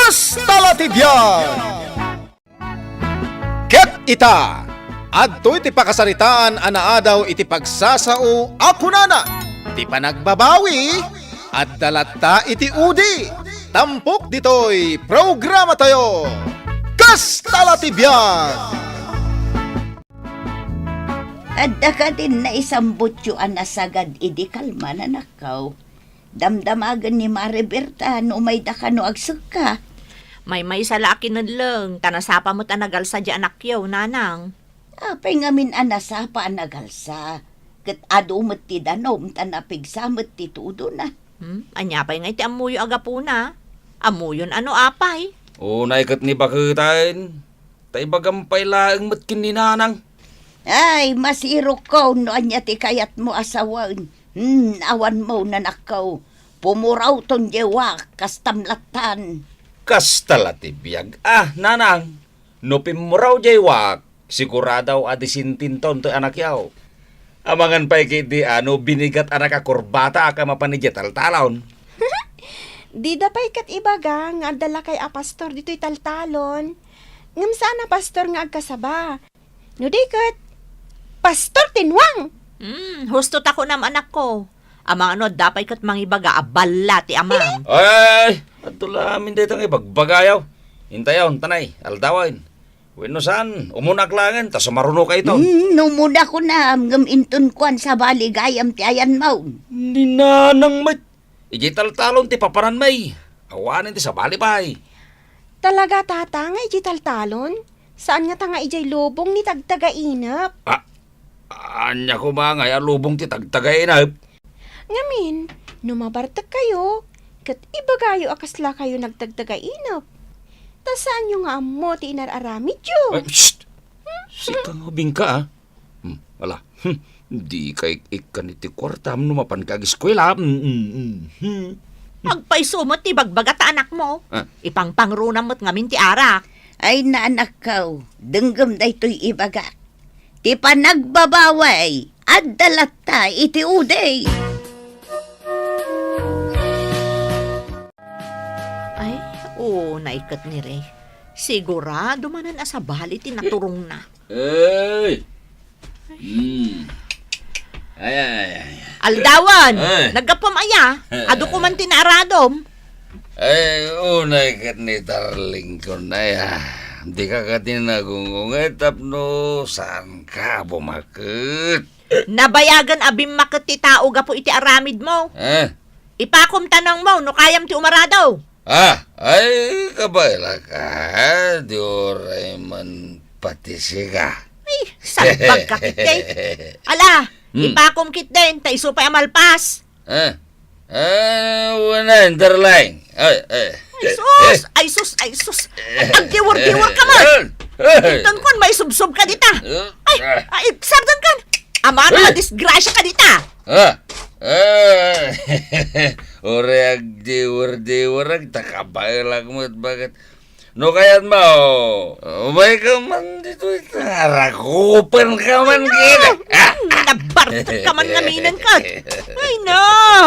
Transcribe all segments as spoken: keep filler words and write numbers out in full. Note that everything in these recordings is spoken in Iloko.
Kasta la ti biag! Ket ita, adtoy ti pakasaritaan a naadaw iti pagsasao a kunana, ti panagbabawi, adda latta iti udi. Tampok ditoy programatayo, Kasta la ti biag! Adda kadin naisambutyo a nasagad idi kalman, anakko? Damdamagen ni Mare Berta no umayda kano agsekka. Maymaysa la a kinelleng, ta nasapa met a nagalsa di anakyo, nanang. Apay ngamin a nasapa a nagalsa? Ket adu met ti danum, ta napigsa met ti tudona. Hmm? Ania pay ngay ti ammoyo a gapuna? Ammoyon a no apay? Unay ket ni baketen, ta ibagam pay laeng met ken ni nanang. Ay, masirokko no ania ti kayatmo a sawen. Hmm, awanmo, nanakko. Pumurawton diay wak, kastam lattan. Kasta la ti biag. Ah, nanang, no pimmuraw diay wak, sigurado a disintinton toy anakyo. Amangan pay ketdi a no binigat a nakakurbata a kamapan idiay taltalon. Dida pay ket ibaga nga adda lakay a pastor ditoy taltalon. Ngem saan a pastor nga agkasaba. No di ket, pastor ti nuang! Hmm, husto ta kunam, anakko. Amangan no adda pay ket mangibaga a balla ti amam. Ay, adto la amin dayta nga ibagbagayo. Intayon, tanay, aldawen. Wenno saan, umunak laengen, ta sumaruno kayton. Hmm, umuna kunam, ngem inton kuan sabali gayam ti ayanmo. Ni nanang met, idiay taltalon ti papananmi. Awanen ti sabali pay. Talaga, tata, nga idiay taltalon? Saan ngata nga idiay lubong ni tagtagainep? Ah, ania koma ngay a lubong ti tagtagainep? Ngamin, no mabartekkayo, ket ibagayo a kaslakayo nagtagtagainep. Ta saanyo nga ammo ti inar-aramidyo. Ay, shh! Sika nga ubingka, ah. Hmm, ala. Hmm, dika ik-ikkan iti kuartam no mapanka ageskuela. Hmm, hmm, hmm, hmm. Agpayso met ti ibagbaga ta anakmo. Ah. Ipangpangrunam met ngamin ti arak. Ay, naanakko, denggem daytoy ibagak. Ti panagbabawi, adda latta iti udi. Ay, unay ket ni Rey. Sigurado manen a sabali ti naturongna. Ay! Hmm. Ay, ay, ay, ay. Aldawan! Ay! Naggapuam aya? Adu ko man ti naaradom. Ay, unay ket ni Tarling ko na ya. Dika kadi nagungunget tapno saanka a bumaket. Nabayagen a bimmaket ti tao gapu iti aramidmo. Eh? Ipakom tanongmo no kayam ti umarado. Ah, ay, kabaelak, di uray man pati sika. Ay, salbag ka, Kitty. Ala, hmm, ipakom, Kitty, ta isu pay a malpas. Ah, ah, wala, darling. Ay, ay. Ay, sus! Ay, sus! Ay, sus! Ay, agdiwar-diwar ka man! Ay, ay. Inton kuan, maisubsob ka dita! Ay, ay, sardan kan! Amano, ay, disgrasya ka dita! Ah, ah. Uray agdiwar-diwar, agtakabaelak met, bakit? No kayatmo, umay ka man ditoy, arakupen ka man ket. Nabartek ka man ngaminen ket. Ay na,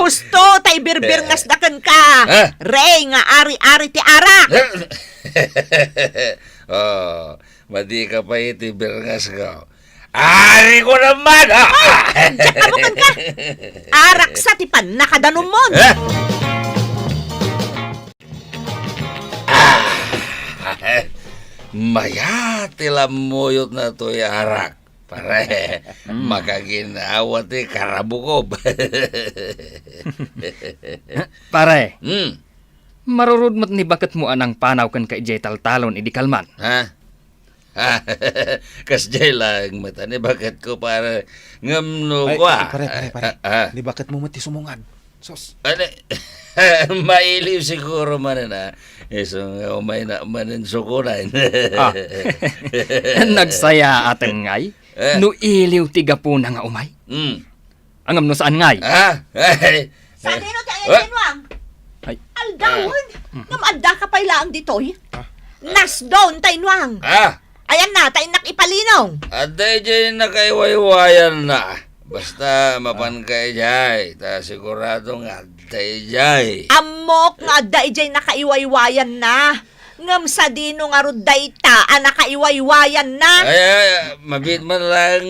husto, ta ibirbirngasda kenka. Ha? Rey nga ari-ari ti arak. Oh, madi ka pay iti birngasko. Ari ko naman, ha? Ay, diak ka bukan ka. Araksa ti pannakadanummon. Ha? Ah, maya ti lammuyotna toy arak, pare. Mm. Makaginawa ti karabukob. Pare, mm, marurod met ni baketmo a nangpanaw kenka idiay taltalon idi kalman. Ha? Kasdiay laeng met a ni baketko, pare. Ngem no kua. Ay, pare, pare, pare. Ah, ah. Ni baketmo met ti sumungad. Sus. Ano? Mailiw siguro manen, ah. Isu nga umayna manen sukunan. Ah. Nagsayaaten ngay? Eh. No iliw ti gapuna nga umay. Hmm. Ngem no saan ngay? Ah? Ay. Sadino ti ayan, ah, Nuang? Ay. Aldawen, ah, ngem adda ka pay laeng ditoy? Ah. Nasdon tay Nuang. Ah. Ayan na, ta innak ipalinong. Adda idiay nakaiwaywayan na. Basta mapan ka idiay, ta sigurado nga Dayjay. Ammok nga adda idiay nakaiwaywayanna. Ngem sadino ngarud dayta a nakaiwaywayanna? Ay, ay, mabiit man lang,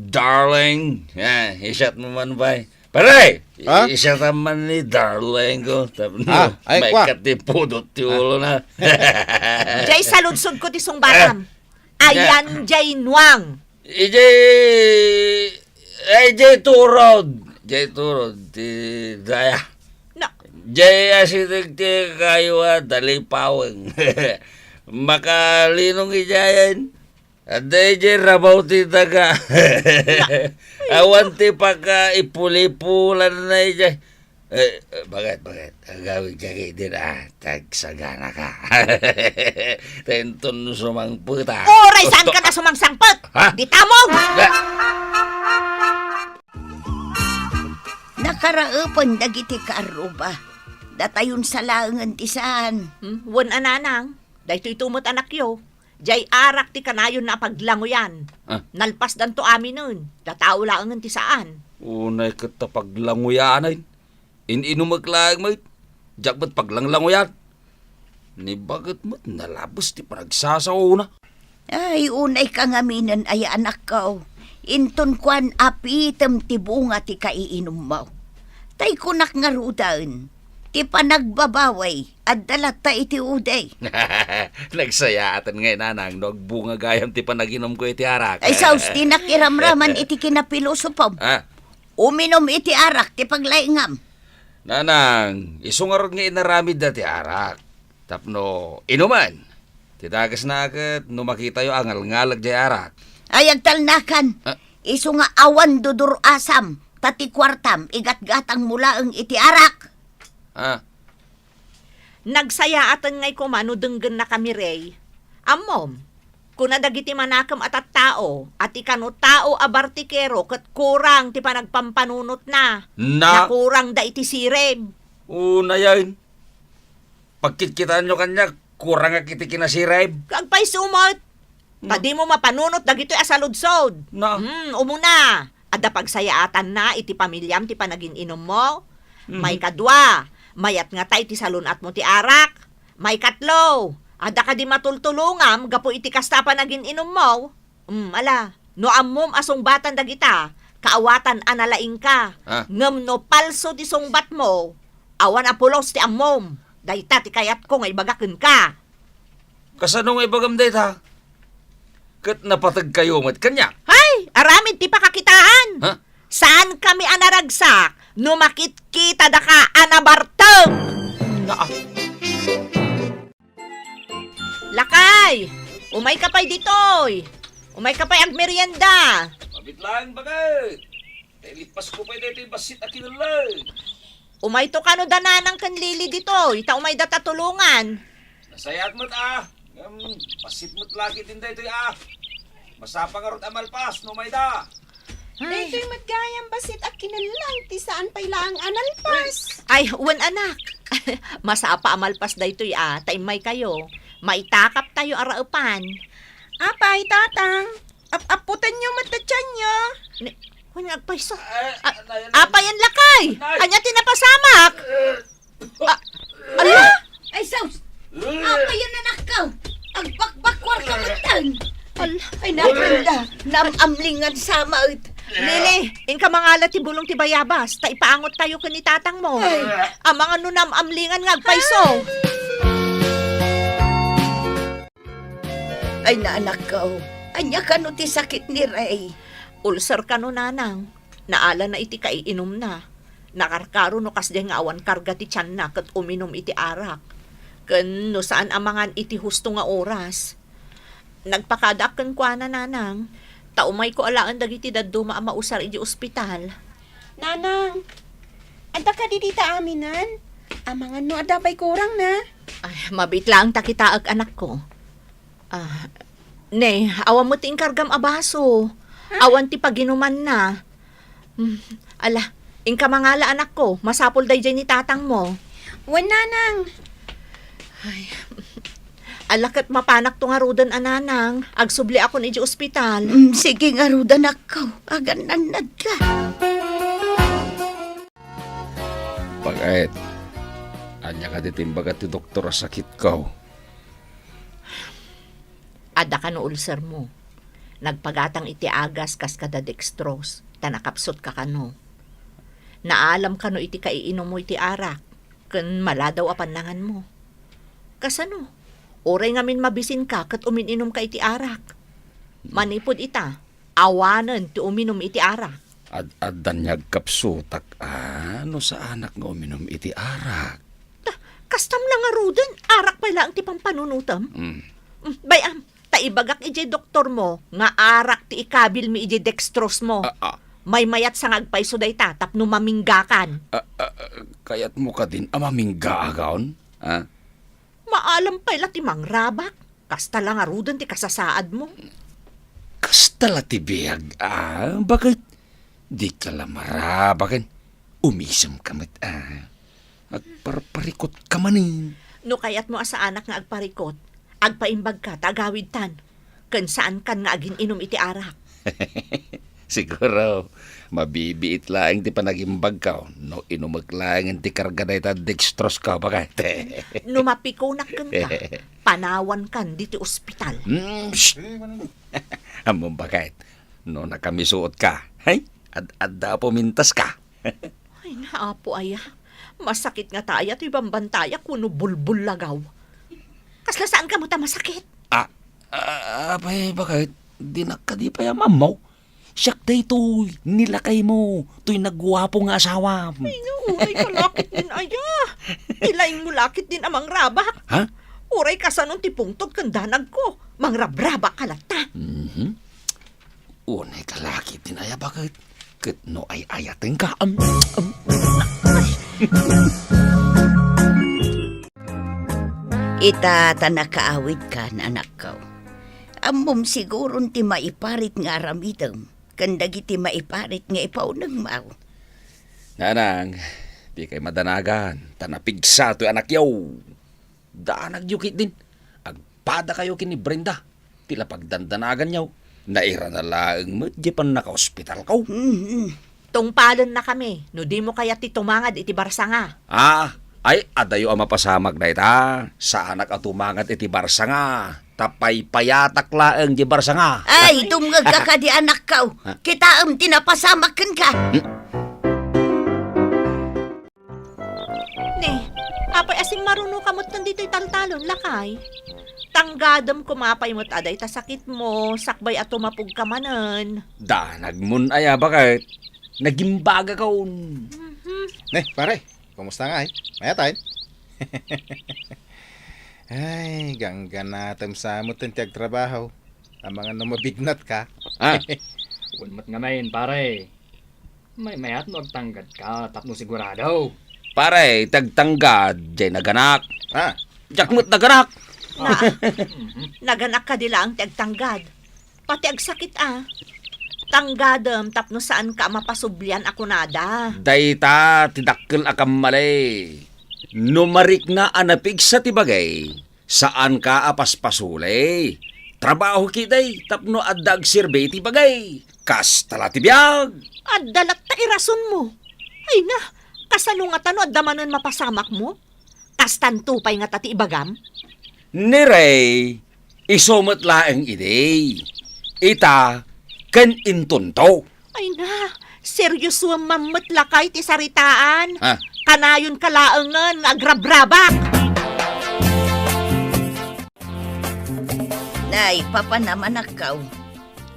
darling. Ah, i-shot mo man, bay. Pare! Ha? I-shot man ni darling ko. Tapno, Ah, ay, kwa. Maikat ti pudot ti ulo na. Jay saludsod ko ti sungbatam. Ah. Ayan jay nuang. Ijay, ay, jay turod. Jay turod, ti daya. Na- Jay asideg ti kayo a talipaweng. Makalinong ijayan. Adda ijay rabaw ti daga. Awan ti pakaipuli-pulan na ijay. Eh, eh, bakit, bakit? Agawid ka kay din, ah, tagsagana ka. Tenton sumangpet, ah. Oray, saan ka na sumangsangpet? Ha? Di tamog! Ba- Nakaraepen dagiti kaarruba. Datayon sa laengen ti saan. Hmm? Wen a nanang, daytoy tumot anakyo. Jay arak ti kanayon na paglanguyan. Ah. Nalpasdanto aminen. Datao laengen ti saan. Unay ket ta paglanguyanen. In-inumek laeng met, diak met paglanglanguyan. Ni baket met, nalabes ti panagsasaona. Ay, unay ka ngaminen, ay anakko. Inton kuan, apitem ti bunga ti kaiinummo. Tay kunak ngaruden, ti panagbabawi, adda latta iti udi. Nagsayaatan ngay, nanang, no agbunga gayam ti panaginumko iti arak. Ay, saus, dinak iramraman iti kinapilosopom. Ah. Uminum iti arak ti paglaingam. Nanang, isu ngarud nga inaramidda ti arak. Tapno inumen. Ti dagesna ket no makitayo a ngalngaleg jay arak. Ay, agtalnakan. Ah. Isu nga awan dudur-asam, ta ti kuartam, igatgatangmo laeng iti arak. Ah. Nagsayaaten ngay koma no denggennakami, Rey. Ammom, kuna dagiti manakem a tattao a ti kano tao a bartikero ket kurang ti panagpampanunotna. Na- Nakurangda iti sirib. Unayen, pagkitkitaenyo kaniak, kurangak iti kinasirib. Agpayso met. Ta dimo mapanunot dagitoy a saludsod. Na. Hmm, umuna, adda pagsayaatanna iti pamiliam ti panagin-inummo. Mhm. Maikadua, mayat ngata iti salun-atmo ti arak. Maikatlo, adda kadi matultulongam gapu iti kasta a panagin-inummo? Hmm, ala, no ammom a sungbatan dagita, kaawatan a nalaingka. Ah. Ngem no palso ti sungbatmo, awan a pulos ti ammom. Dayta ti kayatko nga ibaga kenka. Kasano nga ibagam dayta? Ket napategkayo met kaniak? Hay, aramid ti pakakitaan. Ha? Saankami a naragsak no makitkitadaka a nabartek. Naa. Lakay! Umayka pay ditoy! Umayka pay agmerienda! Mabit laeng, baket! Nailipasko pay daytoy bassit a kinelleg. Umayto kano da nanang ken Lily ditoy, ta umayda ta tulongan. Nasayaat met a. Ngem, bassit met la ketdin daytoy a. Masapa ngarud a malpas no umayda. Ay. Daytoy met gayam bassit a kinelleg ti saan pay laeng a nalpas. Ay, wen, anak. Masapa a malpas daytoy a, ta immaykayo. Maitakaptayo a raepan. Apay, tatang, ap-apputenyo met ti tianyo. Ne, wen nga agpayso. Ay, A-, ay, ay, apay, ay, lakay? Ay. Ania ti napasamak? Eh. Ah, ala! Ay, sus! Apay, anakko! Agbakbakwar ka metten! Ala. Ay, nagranda! Naam-amlingan sa maet! Lili, inka mangala ti bulong ti bayabas, ta ipaangottayo ken ni tatangmo. Ay. Amangan no naam-amlingan nga agpayso. Ay, naanakko, ania kano ti sakit ni Ray? Ulcer kano, nanang. Naalana iti kaiinumna. Nakarkaro no kasdiay nga awan karga ti tianna ket uminum iti arak. Ken no saan a mangan iti husto nga oras. Nagpakadaak kenkuana, nanang. Ta umayko alaen dagiti dadduma a mausar iti ospital. Nanang, adda kadi dita aminen? Amangan no adda pay kurangna? Ay, mabiit laeng ta kitaek, anakko. Ah, ne, awan met ti inkargam a baso. Ha? Awan ti paginumanna. Hmm, ala, inka mangala, anakko, masapul daydiay ni tatangmo. Wen, nanang. Ay. Ala ket mapanakto ngaruden a, nanang. Agsubliakon iti ospital. Mm, sige ngaruden, anakko. Agannannadka. Pag Ket, ania kadi ti imbaga ti doktor a sakitko? Adda kano ulsermo. Nagpagatang iti agas kas kada dextrose, ta nakapsutka kano. Naalam kano iti kaiinummo iti arak, ken maladaw a pannanganmo. Kasano? Uray ngamin mabisinka ket umin-inumka iti arak. Manipud ita, awanen ti uminum iti arak. Ad-adda ni agkapsutak, a, no saanak nga uminum iti arak. Ta, kastam la ngaruden, arak pay laeng ti pampanunotem? Mm. Mm, bay-am, ta ibagak idiay doktormo nga arak ti ikabilmi idiay dextrose mo. A, a. Maymayatsa nga agpayso dayta tapno maminggakan. A, a, a, kayatmo kadin a maminggaakon? A? Maalam pay la ti mangrabak. Kasta la ngaruden ti kasasaadmo. Kasta la ti biag, a, baket? Dika la marabaken. Umisemka met, a. Agparparikotka manen. No kayatmo a saanak nga agparikot, agpaimbagka ta agawidtan. Ken saankan nga agin-inum iti arak. Siguro, mabibiit laeng ti panagimbagko no inumek laengen ti karga dayta dextrose ko, baket. No mapikunak kenka, panawankan ditoy ospital. Mm, shh! Ammom, baket, no nakamisuotka, hay, ad-adda a pumintaska. Ay, na, Apo aya. Masakit ngata aya toy bambantayak wenno bulbullagaw. Kasla saanka met a masakit? A, a, apay, baket, dinak kadi pay a mammaw. Siak daytoy, ni lakaymo, toy naguapo nga asawam. Ay, no, uray ka la ketdin aya. Ti laingmo la ketdin a mangrabak. Ha? Uray kasanon ti pungtot ken danagko, mangrabrabakka latta. Mhm. Unay ka la ketdin aya, baket, ket no ay-ayatenka, am, am. Ita ta nakaawidkan, anakko. Ammom siguron ti maiparit nga aramidem, ken dagiti maiparit nga ipaunegmo. Nanang, dikay madanagan, ta napigsa toy anakyo. Danagyo ketdin. Agpadakayo ken ni Brenda. Ti la pagdandanaganyo, nairana laeng met diay pannakaospitalko. Mm-mm. Tungpalennakami no dimo kayat ti tumangad iti barsanga. A, ay, adayo a mapasamak dayta. Saanak a tumangad iti barsanga. Ta paypayatak laeng diay barsanga. Ay, dumngegka kadi, anakko. Ha? Kitaem ti napasamak kenka. Hmm? Ne, apay a simmarunoka metten ditoy taltalon, lakay? Tanggadem koma pay met a dayta sakitmo, sakbay a tumapogka manen. Danagmon aya, baket? Nagimbagakon. Mhm. Ne, pare, kumusta ngay? Mayat, ay? Ay, gangganatem sa metten ti agtrabaho. Amangan no mabignatka. A? Wen met ngamin, pare. Maymayat no agtanggadka tapno sigurado. Pare, ti agtanggad, diay naganak. A? Diak met naganak. Na, naganak kadi laeng ti agtanggad. Pati agsakit a. Tanggadem tapno saanka a mapasublian a kunada. Dayta ti dakkel a kammali. No marikna a napigsa ti bagay, saanka a paspasulay. Trabaho ketdi tapno adda agserbi iti bagay. Kasta la ti biag. Adda latta irasonmo. Ay na, kasano ngata no adda manen mapasamakmo? Kastanto pay ngata ti ibagam? Nirey, isu met laeng idi. Ita ken intonto. Ay na, seriosoem met lakay ti saritaan. A? Kanayonka laengen nga agrabrabak. Nay, papanam, anakko.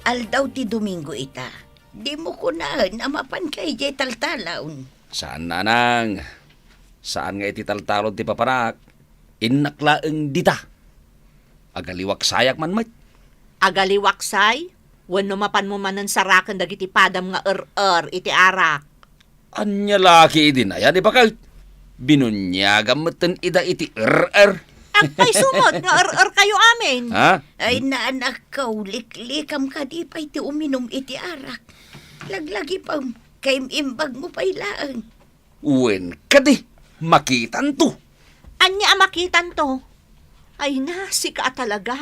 Aldaw ti Domingo ita. Dimo kunaen a mapanka idiay taltalon. Saan, nanang. Saan nga iti taltalon ti papanak. Innak laeng dita. Agaliwaksayak man met. Agaliwaksay? Wenno mapanmo manen saraken dagiti padam nga er-er iti arak? Ania la ketdin aya, baket? Binuniagam metten ida iti er-er. Agpayso met nga er-erkayo amin. A? Ay, anakko, liklikam kadi pay ti uminum iti arak. Laglagipem, kaim-imbagmo pay laeng. Wen kadi, makitanto. Ania a makitanto? Ay na, sika a talaga.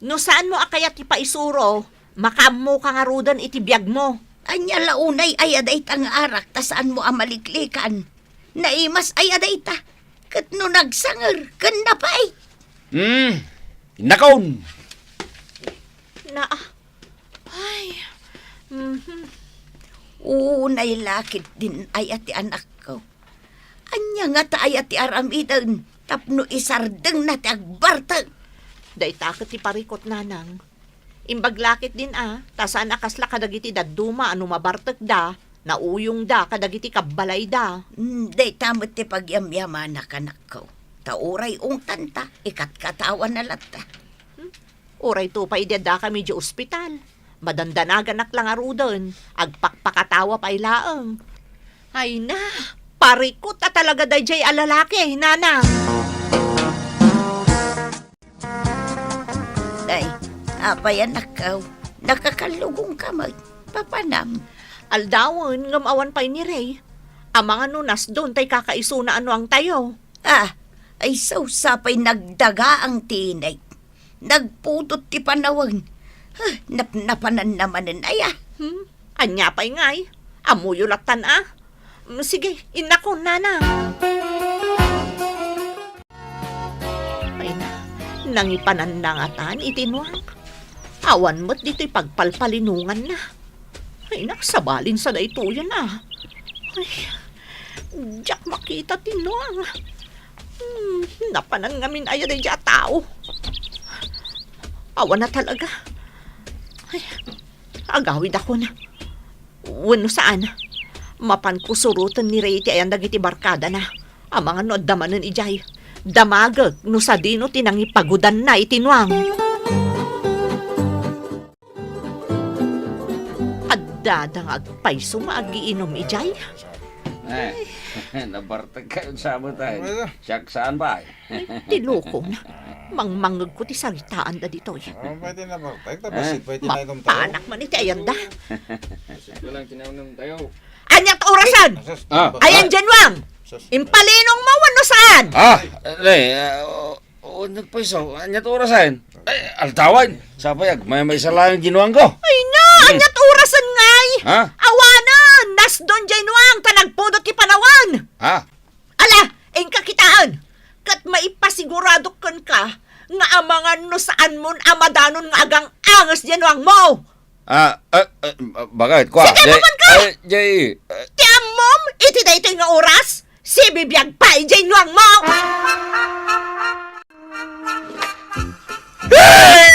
No saanmo a kayat ti paisuro, makaammoka ngaruden iti biagmo. Ania la unay aya dayta nga arak ta saanmo a maliklikan? Naimas aya dayta, ket no nagsanger, ken napay. Hmm, innakon. Na, ay, mhm. Unay lakit din aya ti anakko. Ania ngata aya ti aramiden tapno isardengna ti agbartek? Dayta ket ti parikut, nanang. Imbag lakit din a, ta saan a kasla kadagiti dadduma a no mabartekda, nauyongda kadagiti kabbalayda. Hmm, dayta met ti pagyamyamanak, anakko. Ta uray ungtanta, ikatkatawana latta. Hmm? Uray to pay idi addakami idiay ospital. Madandanaganak la ngaruden, agpakpakatawa pay laeng. Ay na, parikut a talaga daydiay a lalaki, nanang. Ay, apay, anakko, nakakallugongka met. Papanam? Aldawen, ngem awan pay ni Ray. Amangan no nasdon tay kakaisuna a nuangtayo. Ah, ay, sawsapay nagdagaang tinek. Nagpudot ti panawen. Huh, napnapananna manen aya. Hmm? Ania pay ngay? Ammoyo lattan a. Mm, sige, innakon, nanang. Ay na, nangipananna ngatan iti nuang. Awan met ditoy pagpalpalinonganna. Ay na, sabalin sa daytoyen a. Ay, diak makita ti nuang. Hmm, napanan ngamin aya daydiay a tao. Awan a talaga. Ay, agawidakon. Wenno saan, mapanko suroten ni Ray ti ayan dagiti barkadana. Amangan no adda manen idiay. Damagek no sadino ti nangipagudanna iti nuang. Addada nga agpayso nga agiinum idiay. Eh, nabartek kayo sa amin tayo. Ano? Siak saan ba? Ay, ti lokona. Mangmangegko ti saritaanda ditoy. Ano ba iti nabartek? Tapos Eh? ito ba iti nainom tayo? Mapanak man iti ayanda. Ito lang tinanong tayo. Aniat orasan? Asus, Ah. Ayan, Januang. Sus. Impalinong mo, wenno saan? Ah, eh, ah, o, o, nagpaiso. Aniat orasan? Ay, altawan. Sapay, agmaymaysa lang ang ginuang ko. Ay na, Hmm. Aniat orasan ngay? Ha? Awanen, nasdon Januang, ta nagpudot ti panawen. Ha? Ala, inka kitaen, ket maipasigurado kenka nga amangan no saanmon a madanon nga agang-anges diay nuangmo. Ah, ah, ah, bakit? Kwa, Sige, jay, maman ka! Ay, jay, ah. Ti ammom, iti daytoy nga oras, sibibiag pay diay nuangmo! Ay!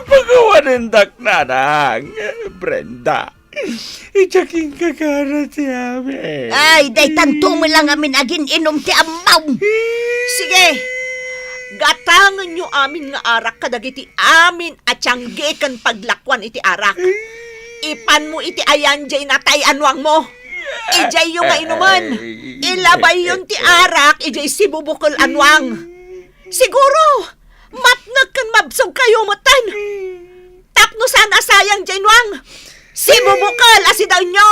Pagawanen dak, nanang, Brenda. Idiak inkakara ti amin. Ay, daytanto met lang amin agin-inum ti ammom. Sige, gatangenyo amin nga arak kadagiti amin a tianggi ken paglakuan iti arak. Ipanmo iti ayan diay natay a nuangmo. Idiayyo nga inumen. Ilabayyon ti arak idiay sibubukel a nuang. Siguro, mapnek ken mabsogkayo metten. Tapno saan a sayang diay nuang, sibubukel a sidaenyo.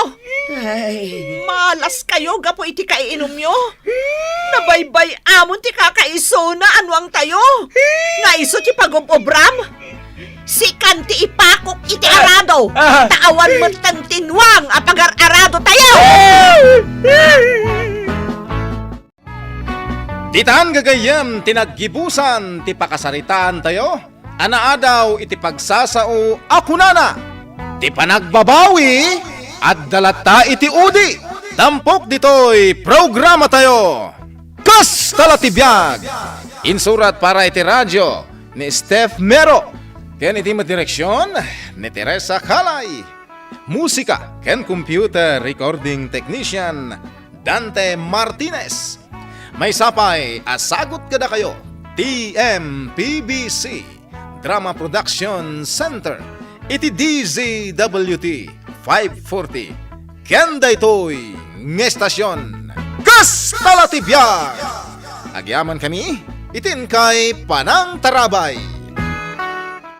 Ay. Malas kayo gapu iti kaiinumyo. Nabaybay-amon ti kakaisuna a nuangtayo. Nga isu ti pagub-ubram. Sikan ti ipakok iti arado. Ah. Ta awan metten ti nuang a pagar-arado tayo. Ditan gagayyem ti naggibusan ti pakasaritaantayo a naadaw iti pagsasao a kunana, "Ti panagbabawi, adda latta iti udi." Tampok ditoy programatayo, Kasta la ti biag! Insurat para iti radio ni Steph Mero ken iti met direksion ni Teresa Calay. Musika ken computer recording technician, Dante Martinez. Maysa pay a sagut kadakayo, T M P B C Drama Production Center, iti D Z W T five forty. Ken daytoy nga estasion, Kasta la ti biag! Agyamankami iti inkay panangtarabay.